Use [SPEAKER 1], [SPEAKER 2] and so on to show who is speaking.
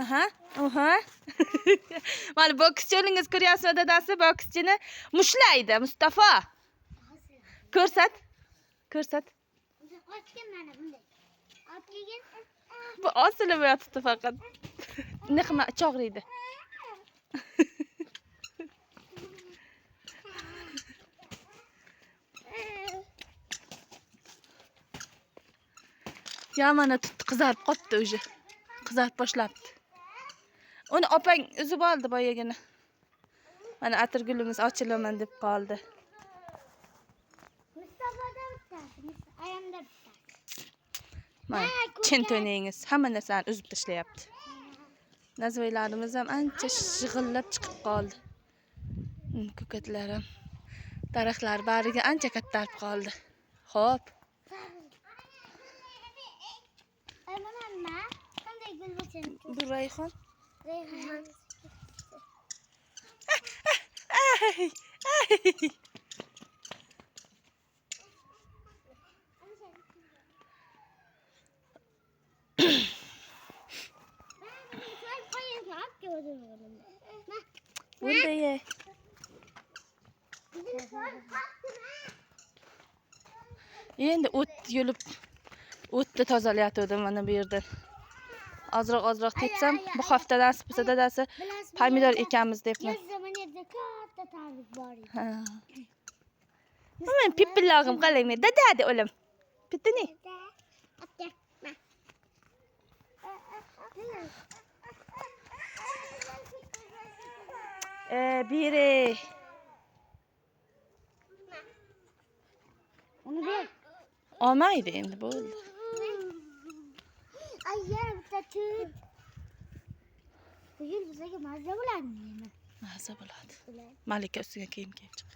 [SPEAKER 1] Aha, aha. Mana bokschi o'g'lingiz ko'ryapsizmi dadasi? Bokschini mushlaydi Mustafa. Ko'rsat. Ko'rsat.
[SPEAKER 2] Ochgan mana bunday. Olib kelgin.
[SPEAKER 1] Bu osilib yotibdi faqat. Nima chog'riydi. Ya mana tutdi, qizarib qopti уже. Qizarib boshlabdi. Uni opang uzib oldi boyagina. Mana atirgulimiz ochilaman deb qoldi.
[SPEAKER 2] Mustafada bittasi, ayamda bittasi.
[SPEAKER 1] Mana chintoningiz hamma narsani uzib tashlayapti. Nazvoylarimiz ham ancha shig'illab chiqib qoldi. Ko'katlar ham, daraxtlar bariga ancha kattarib qoldi. Xo'p.
[SPEAKER 2] Mana nima? Qanday gul bo'lsa?
[SPEAKER 1] Bu rayhon.
[SPEAKER 2] Rayhon.
[SPEAKER 1] Ay, ay. Bunday. Endi o't yulib, o'tni tozalayotgandim mana bu yerdan. Ozroq ozroq tepsam, bu hafta nasib bo'lsa dadasi pomidor ekamiz debman.
[SPEAKER 2] Mana katta tarvuz bor edi.
[SPEAKER 1] Ha. Men pipillog'im qalaymi? Dada de o'lim. Bittini. Biri.
[SPEAKER 2] Uni ber.
[SPEAKER 1] Olmaydi endi bo'ldi.
[SPEAKER 2] Ay yana bitta tut. Bugun bizga mazza bo'ladimi?
[SPEAKER 1] Mazza bo'ladi. Malika ustiga kiyim kiyib chiq.